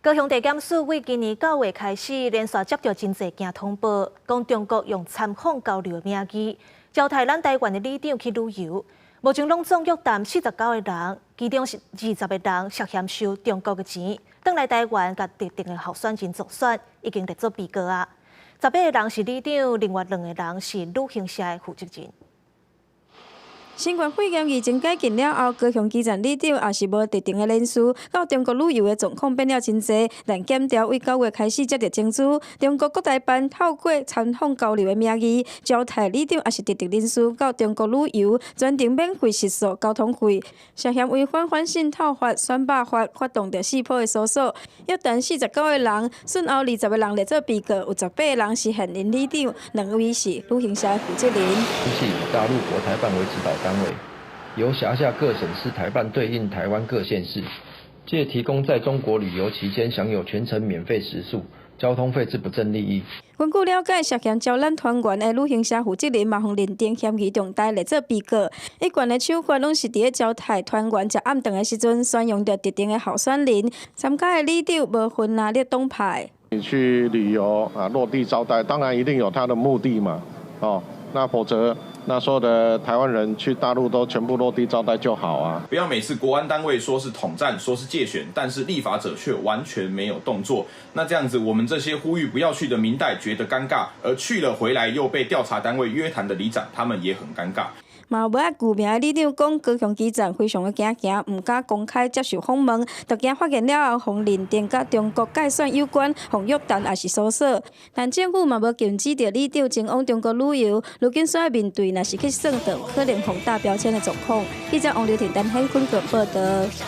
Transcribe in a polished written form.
高雄地檢署對今年9月開始，連續接著真濟件通報，講中國用參訪交流的名義，招刣咱台灣的里長去旅遊。目前攏總約談49個人，其中是20個人涉嫌收中國的錢，轉來台灣共特定的候選人助選，已經列做被告啊。18個人是里長，另外兩個人是旅行社的負責人。新冠肺炎疫情解禁了後，高雄基層里長也是無特定的人士，到中國旅遊的狀況變了真濟。但檢調對9月開始接著偵查，中國國台辦透過參訪交流的名義，招刣里長抑是特定人士到中國旅遊，全程免費食宿、交通費，涉嫌違反反滲透法、選罷法，發動著四波的搜索。約談49個人，訊後20個人列做被告，有18個人是現任里長，兩位是旅行社的負責人。是以大陸國台辦為指導單位，由轄下各省市台辦對應台灣各縣市，藉提供在中國旅遊期間享有全程免費食宿、交通費之不正利益。根據了解，涉嫌招攬團員的旅行社負責人嘛，予認定嫌疑重大，列做被告。一貫的手法攏是佇咧招刣團員食暗頓的時陣，選用著特定的候選人，參加的里長無分藍綠黨派。你去旅遊啊，落地招待，當然一定有他的目的嘛，哦，那否則，那所有的台灣人去大陸都全部落地招待就好啊！不要每次國安單位說是統戰，說是介選，但是立法者卻完全沒有動作。那這樣子，我們這些呼籲不要去的民代覺得尷尬，而去了回來又被調查單位約談的里長，他們也很尷尬。嘛有無愛具名的里長講，高雄基層非常的驚驚，毋敢公開接受訪問，就驚發現了後，予認定佮中國介選有關，予約談抑是搜索。但政府嘛無禁止著里長前往中國旅遊，如今煞欲面對，若是去算，就可能予打標籤的狀況。記者王劉婷、陳顯坤報導。